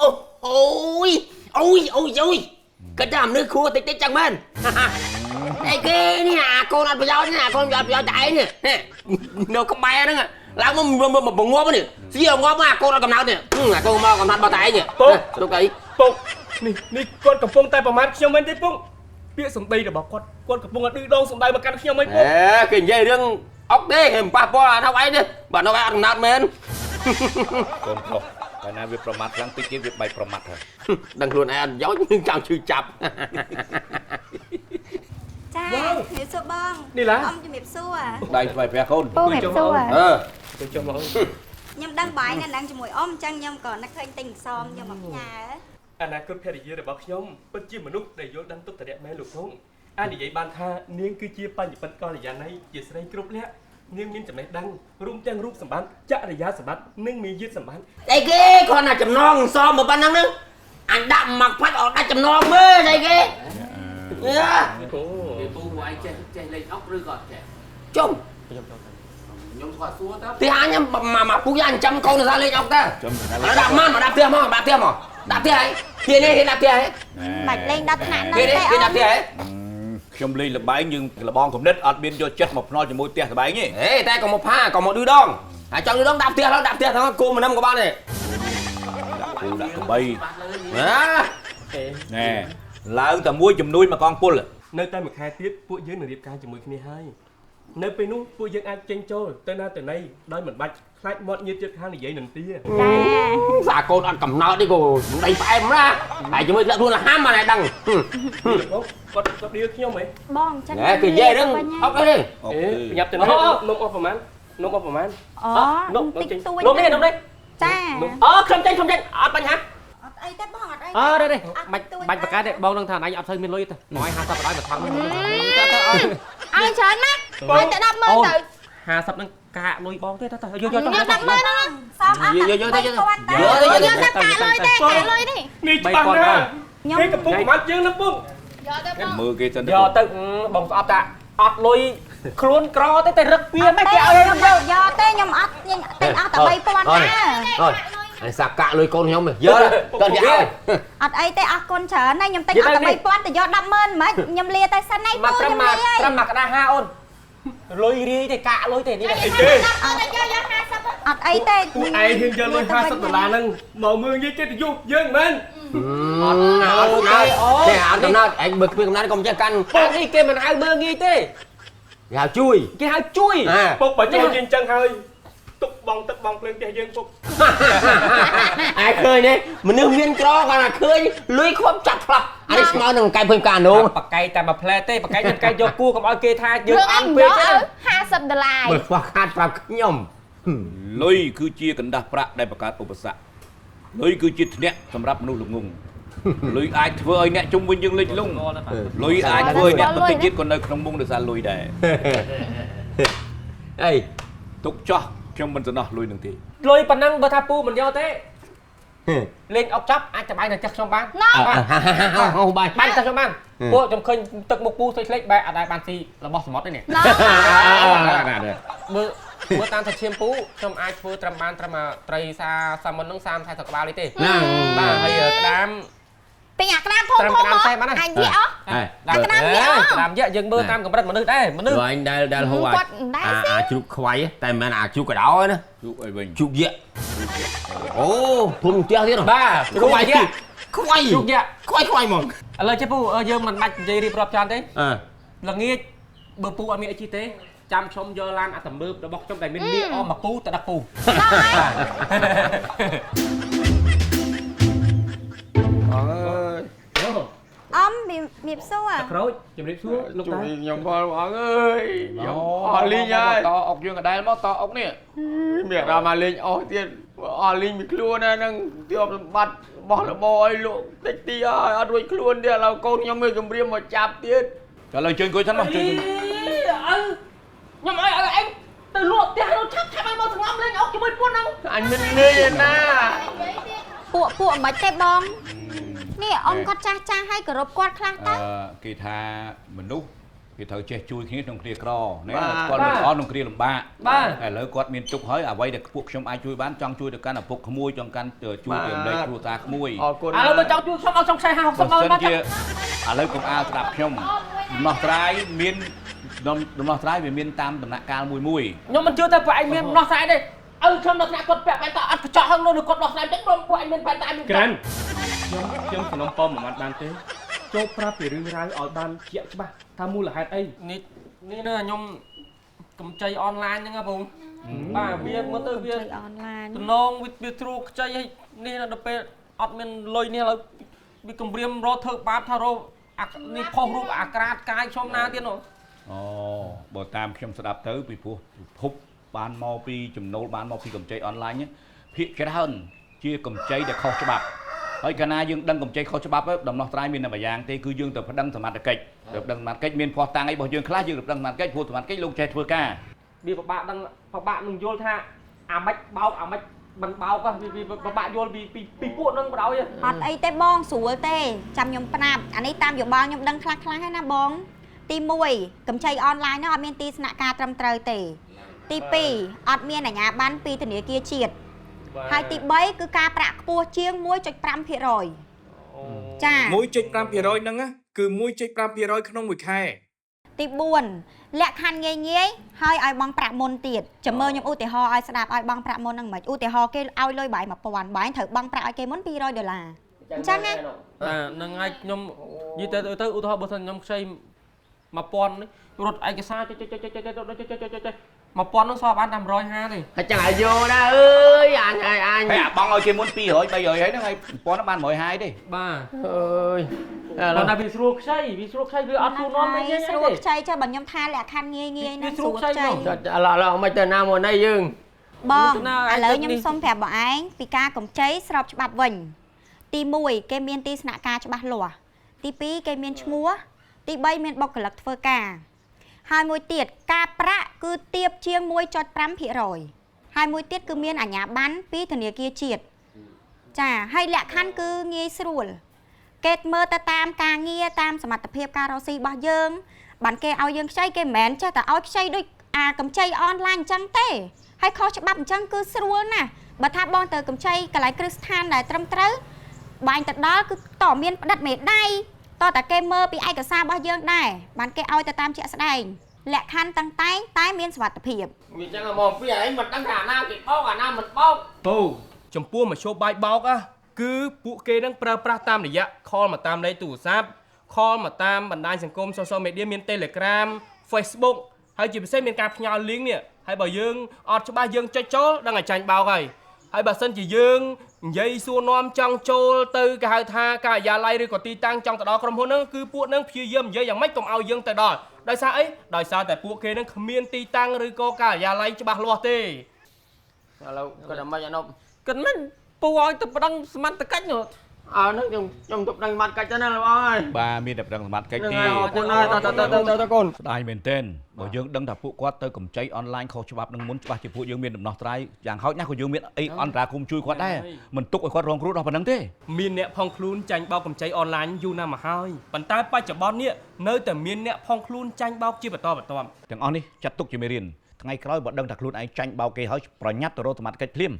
អូអូយអូយអូយអូយគិតថាមនុស្សខួរតិចតិចចឹងមែនអីគេនេះអាកូនអត់ប្រយោជន៍នេះអាកូនអត់ប្រយោជន៍តែឯងនេះនៅក្បែរហ្នឹងឡើងមកបង្ងាប់នេះស៊ីងាប់មកអាកូនអត់កំណើតនេះអាកូនមកកំណត់របស់តែឯង ពុក ទុកអី ពុកនេះនេះគាត់កំពុងតែប្រមាថខ្ញុំមែនទេពុកពាក្យសម្ដីរបស់គាត់គាត់កំពុងតែឌឺដងសម្ដៅមកកាន់ខ្ញុំហីពុក អេគេនិយាយរឿងអុកទេគេមិនប៉ះពាល់អានោះឯងទេបាទនោះឯងអត់កំណត់មែន កូនប្រុសកាលណាវាប្រមាថខ្លាំងតិចទៀតវាបែកប្រមាថហើយ ដឹងខ្លួនឯងអត់យោជន៍ចង់ឈឺចាប់ ចាជំរាបសួរបង នេះឡា អ៊ំជំរាបសួរ ដៃថ្លៃព្រះកូន ពូជំរាបសួរ អឺ ទៅចុះមក ខ្ញុំដឹងបាយនៅនឹងជាមួយអ៊ំអញ្ចឹងខ្ញុំក៏នឹកឃើញទិញសមយកមកផ្ញើ អនាគតភរិយារបស់ខ្ញុំពិតជាមនុស្សដែលយល់ដឹងទុក្ខធរៈមែនលោកពងអាចនិយាយបានថានាងគឺជាបញ្ញពិតកល្យាណីជាស្រីគ្រប់លក្ខនាងមានចំណេះដឹងរួមទាំងរូបសម្បត្តិចរិយាសម្បត្តិនិងមាយាទសម្បត្តិ អីគេគ្រាន់តែចំណងសមមកប៉ុណ្ណឹងហ្នឹងអញដាក់មកផាច់អត់ដាច់ចំណងមើលអីគេ អូ ពីពូពួកឯងចេះចេះលេងអុកឬក៏អត់ចេះ ជុំ ខ្ញុំស្គាល់សួរតើ ផ្ទះអញមកពូយ៉ាអញចាំកូនសាលេងអុកតើ ចំ ដាក់មកមកដាក់ផ្ទះមកដាក់ផ្ទះមកដាក់ផ្ទះហីហ៊ាននេះហ៊ានដាក់ផ្ទះហី បាច់លេងដល់ថ្នាក់ហ្នឹង ហ៊ាន ទេ នេះហ៊ានដាក់ផ្ទះហី ខ្ញុំលេងលបែងយើងលបងកំណិតអត់មានយកចិត្តមកភ្នាល់ជាមួយផ្ទះសបែងទេ ហេតែកុំមកផាកុំមកឌឺដងហើយចង់ឌឺដងដាក់ផ្ទះឡើយដាក់ផ្ទះហ្នឹងគោមិននឹមក៏បានដែរ ដាក់គូដាក់កបី ណា ណែឡើងតែមួយជំនួយមកកងពល នៅតែមួយខែទៀតពួកយើងនឹងរៀបការជាមួយគ្នាហើយនៅពេលនោះពួកយើងអាចចេញចូលទៅណាទៅណីដោយមិនបាច់ខ្លាចមាត់ញាតចិត្តខាងនិយាយនឹងទា ចា សាកូនអត់កំណើតនេះក៏ដីផ្អែមណាហើយជាមួយលាក់ខ្លួនលហាមមកណែដឹង បងគាត់គាត់ដៀលខ្ញុំហី បងចឹង ណែគេនិយាយរឿងអុកអីទេ អេប្រញាប់ទៅណានំអស់ប្រហែលនំអស់ប្រហែល អូ នំ តិច ចេញ តួច នំនេះនំនេះ ចា អូខ្ញុំចេញខ្ញុំចេញអត់បញ្ហា អត់អីទេបងអត់អី អើទេបាច់បាច់បកាទេបងនឹងថាអញអត់សូវមានលុយទេមកឲ្យ50បដ ாய் មកថង ទៅទៅឲ្យច្រើនណាស់ឲ្យតែ100000ទៅ 50ហ្នឹងកាក់លុយបងទេទៅទៅយកយក យក100000ហ្នឹងសមអស់ យកយកទៅយក យកយកតែកាក់លុយទេកាក់លុយនេះ នេះច្បាស់ណាស់គេកំពុងប្រមាថយើងណាពុក យកទៅបង មើលគេសិន យកទៅបងស្អប់តាអត់លុយខ្លួនក្រទេតែរឹកពៀមិនគេឲ្យ ខ្ញុំយកទេខ្ញុំអត់ទិញអស់តែ3000ណា អូយអញសាកាក់លុយកូនខ្ញុំយកទៅគេឲ្យ អត់អីទេអរគុណច្រើនណាខ្ញុំទិញអស់តែ3000ទៅយក100000មិនខ្ញុំលាទៅសិនណា មក ពូ ត្រឹមមក ខ្ញុំលាហើយ ត្រឹមមកក្តារ5អូនលុយរាយទេកាក់លុយទេនេះ អីគេ អត់អីទេ ពួកឯងហ៊ានយកលុយ50ដុល្លារហ្នឹងមកមើលងាយកិត្តិយសយើងមែន អត់អត់ទេអូអត់កំណត់ឯងបើគ្មានកំណត់កុំចេះកាន់ ពួកនេះគេមិនហៅមើលងាយទេ គេហៅជួយ គេហៅជួយ ពុកបើជួយយើងចឹងហើយទុកបងទឹកបងភ្លើងផ្ទះយើងពុក ឯងឃើញទេមនុស្សមានក្រគាត់ថាឃើញលុយខ្វប់ចាត់ផ្លាប់អានេះស្មើនឹងកែភើកានោះ បកែតែមួយផ្លែទេបកែខ្ញុំកែយកគួកុំឲ្យគេថាយើង រឿង អ អញយក ន់ពេកទេ 50ដុល្លារ បើខ្វះខាតប្រាប់ខ្ញុំ លុយគឺជាកណ្ដាស់ប្រាក់ដែលបង្កើតឧបសគ្គលុយគឺជាធ្នាក់សម្រាប់មនុស្សល្ងងលុយអាចធ្វើឲ្យអ្នកជុំវិញយើងលិចលង់លុយអាចធ្វើឲ្យអ្នកបន្តិចទៀតក៏នៅក្នុងមុងដោយសារលុយដែរ អី ទុកចោះខ្ញុំមិនសំណោះលុយនឹងទេ លុយប៉ុណ្ណឹងបើថាពូមិនយកទេលេងអុកចាប់អាចតបាយនៅចាស់ខ្ញុំបាន ណ៎ ហូបាយ បានចាស់ខ្ញុំបានពួកខ្ញុំឃើញទឹកមុខពូស្លេកស្លេកបែរអត់ដែរបានស៊ីរបស់សមុទ្រទេនេះ ណ៎ មើលមើលតាមសាឈាមពូខ្ញុំអាចធ្វើត្រឹមបានត្រឹមត្រីសាសាមុននឹង30 40ក្បាលនេះទេ ហ្នឹង បាទហើយក្តាម ទិញអាក្តាមធំធំមកអញយកអស់ ក្តាមយៈយើងមើលតាមកម្រិតមនុស្សដែរមនុស្ស អញដែលដែលហូរអាជ្រូកខ្វៃតែមិនមែនអាជ្រូកកដោណា ជ្រូកអីវិញ ជ្រូកយៈអូធំផ្ទះទៀត បាទជ្រូកយៈ ខ្វៃ ជ្រូកយៈ ខ្វៃខ្វៃហ្មង ឥឡូវចេះពូយើងមិនបាច់និយាយរៀបរាប់ច្រើនទេល្ងាចបើពូអត់មានអីជិះទេចាំខ្ញុំយកឡានអាទំនើបរបស់ខ្ញុំដែលមានលៀកអមមកពូទៅដឹកពូ អើយ អ៊ំមៀបសួរ ក្រូចជំរាបសួរលោកតា ខ្ញុំបងអើយខ្ញុំអស់លីងហើយ តអុកយើងកដែលមកតអុកនេះ មានដល់មកលេងអស់ទៀតអស់លីងពីខ្លួនហ្នឹងទៀបសម្បត្តិរបស់របរអីលោកតិចទីហើយអត់រួចខ្លួនទេឥឡូវកូនខ្ញុំមានគម្រាមមកចាប់ទៀត ឥឡូវជើញអង្គុយសិនមកជើញ ឪខ្ញុំឲ្យឯងទៅលក់ផ្ទះនោះឆាប់ឆាប់ឲ្យមកស្ងំលេងអុកជាមួយពួកហ្នឹង អញមិននឿយឯណា ពួកមិនទេបងនេះអ៊ំគាត់ចាស់ចាស់ឲ្យគោរពគាត់ខ្លះទៅ គេថាមនុស្ស គេត្រូវចេះជួយគ្នាក្នុងគ្រាក្រណាគាត់មិនអត់ក្នុងគ្រាលំបាកឥឡូវគាត់មានទុកហើយអ្វីដែលពួកខ្ញុំអាចជួយបានចង់ជួយទៅកាន់ឪពុកក្មួយចង់កាន់ជួយទៅរំលែកគ្រួសារក្មួយ អរគុណ ឥឡូវបើចង់ជួយខ្ញុំឲ្យខ្ញុំខ្ចី50 60ម៉ឺនបាទ ឥឡូវកុំអាលស្ដាប់ខ្ញុំដំណោះស្រាយមានដំណោះស្រាយវាមានតាមដំណាក់កាលមួយមួយ ខ្ញុំមិនជឿថាពួកឯងមានដំណោះស្រាយទេឪខ្ញុំដល់ថ្នាក់គាត់ពាក់បែនតាអត់កញ្ចក់ហឹងនោះគាត់ដោះស្រាយតិចព្រមពួកឯងមានបែនតាមាន ក្រាន់ខ្ញុំសំណពរមួយម៉ាត់បានទេចូលប្រាប់ពីរឿងរ៉ាវឲ្យបានជាក់ច្បាស់ថាមូលហេតុអី នេះនេះណាខ្ញុំកម្ចីអនឡាញហ្នឹងហ៎បងបាទវាមើលទៅវា អនឡាញ តំណងវាត្រួខ្ចីឲ្យនេះដល់ពេលអត់មានលុយនេះឥឡូវវាគម្រាមរកធ្វើបាបថារកនេះផុសរូបអាក្រាតកាយខ្ញុំណាទៀតនោះ អូបើតាមខ្ញុំស្ដាប់ទៅពីព្រោះពិភពបានមកពីចំណូលបានមកពីកម្ចីអនឡាញភាគច្រើនជាកម្ចីដែលខុសច្បាប់ហើយកាលណាយើងដឹងកម្ចីខុសច្បាប់ដំណោះស្រាយមានតែម្យ៉ាងទេគឺយើងទៅប្តឹងសមត្ថកិច្ចទៅប្តឹងសមត្ថកិច្ចមានភស្តុតាងអីរបស់យើងខ្លះយើងទៅប្តឹងសមត្ថកិច្ចព្រោះសមត្ថកិច្ចលោកចេះធ្វើការ វាពិបាកដឹងពិបាកនឹងយល់ថាអាម៉េចបោកអាម៉េចមិនបោកវាពិបាកយល់ពីពីពួកនឹងបដ ாய் អត់អីទេបងស្រួលទេចាំខ្ញុំប្រាប់អានេះតាមយោបល់ខ្ញុំដឹងខ្លះខ្លះហើយណាបងទី1កម្ចីអនឡាញហ្នឹងអត់មានទីស្នាក់ការត្រឹមត្រូវទេទី2អត់មានអាជ្ញាប័ណ្ណពីធនាគារជាតិហើយទី3គឺការប្រាក់ខ្ពស់ជាង 1.5% ចា 1.5% ហ្នឹងគឺ 1.5% ក្នុងមួយខែ ទី4លក្ខខណ្ឌងាយងាយហើយឲ្យបង់ប្រាក់មុនទៀតចាំមើលខ្ញុំឧទាហរណ៍ឲ្យស្ដាប់ឲ្យបង់ប្រាក់មុនហ្នឹងមិនឧទាហរណ៍គេឲ្យលុយបាយ1000បាយត្រូវបង់ប្រាក់ឲ្យគេមុន200ដុល្លារអញ្ចឹងណា ហ្នឹងហើយខ្ញុំនិយាយទៅទៅឧទាហរណ៍បើសិនខ្ញុំខ្ចី1000នេះរត់ឯកសារចុចចុចចុចចុចចុចចុចចុច1000នោះសល់បានតែ150ទេ ហើយចឹងឲ្យយកដែរអើយអញអញ ហើយអាបងឲ្យគេមុន200 300ហើយហ្នឹងហើយ1000នោះបាន150ទេ បាទ អើយ ឥឡូវតែវាស្រួលខ្ចីវាស្រួលខ្ចីវាអត់គូនាំទេ ស្រួលខ្ចីចាបើខ្ញុំថាលក្ខខណ្ឌងាយងាយហ្នឹងស្រួលខ្ចី ឥឡូវមិនទៅណាមកណីយើង បងឥឡូវខ្ញុំសុំប្រាប់បងឯងពីការកម្ចីស្របច្បាប់វិញទី1គេមានទីស្នាក់ការច្បាស់លាស់ទី2គេមានឈ្មោះទី3មានបុគ្គលិកធ្វើការហើយមួយទៀតការប្រាក់គឺទាបជាង 1.5% ហើយមួយទៀតគឺមានអាជ្ញាប័ណ្ណពីធនាគារជាតិចាហើយលក្ខខណ្ឌគឺងាយស្រួលគេមើលទៅតាមការងារតាមសមត្ថភាពការរកស៊ីរបស់យើងបានគេឲ្យយើងខ្ចីគេមិនមែនចេះតែឲ្យខ្ចីដូចអាកម្ចីអនឡាញអញ្ចឹងទេហើយខុសច្បាប់អញ្ចឹងគឺស្រួលណាស់បើថាបងទៅកម្ចីកន្លែងគ្រឹះស្ថានដែលត្រឹមត្រូវបាញ់ទៅដល់គឺតមានផ្ដិតមេដៃតតែគេមើលពីឯកសាររបស់យើងដែរបានគេឲ្យទៅតាមជាក់ស្ដែងលក្ខខណ្ឌតាំងតែងតែមានសុវត្ថិភាព វាចឹងមកពីឯងមិនដឹងថាអាណាគេបោកអាណាមិនបោក ពូចំពោះមធ្យោបាយបោកគឺពួកគេនឹងប្រើប្រាស់តាមរយៈខលមកតាមលេខទូរស័ព្ទខលមកតាមបណ្ដាញសង្គម social media មាន Telegram Facebook ហើយជាពិសេសមានការផ្ញើ link នេះហើយបើយើងអត់ច្បាស់យើងចុចចូលដឹងឲ្យចាញ់បោកហើយហើយបើសិនជាយើងនិយាយសួរនាំចង់ចូលទៅគេហៅថាការិយាល័យឬក៏ទីតាំងចង់ទៅដល់ក្រុមហ៊ុនហ្នឹងគឺពួកហ្នឹងព្យាយាមនិយាយយ៉ាងម៉េចកុំឲ្យយើងទៅដល់ដោយសារអីដោយសារតែពួកគេហ្នឹងគ្មានទីតាំងឬក៏ការិយាល័យច្បាស់លាស់ទេ ឥឡូវគាត់តែមិនអានប់ គាត់មិនពូឲ្យទៅប្តឹងសមត្ថកិច្ចនោះ អើហ្នឹងខ្ញុំទៅប្តឹងសមត្ថកិច្ចទៅណាលោកអើយ បាទមានតែប្តឹងសមត្ថកិច្ចទេ អរគុណហើយតទៅទៅទៅកូន ស្ដាយមែនទែនបើយើងដឹងថាពួកគាត់ទៅកម្ចីអនឡាញខុសច្បាប់នឹងមុនច្បាស់ជាពួកយើងមានដំណោះស្រាយយ៉ាងហោចណាស់ក៏យើងមានអីអន្តរាគមជួយគាត់ដែរមិនទុកឲ្យគាត់រងគ្រោះដល់ប៉ុណ្្នឹងទេ មានអ្នកផងខ្លួនចាញ់បោកកម្ចីអនឡាញយូរណាស់មកហើយប៉ុន្តែបច្ចុប្បន្ននេះនៅតែមានអ្នកផងខ្លួនចាញ់បោកជាបន្តបន្ទាប់ ទាំងអស់នេះចាត់ទុកជាមេរៀនថ្ងៃក្រោយបើដឹងថាខ្លួនឯងចាញ់បោកគេហើយប្រញាប់ទៅរកសមត្ថកិច្ចភ្លាម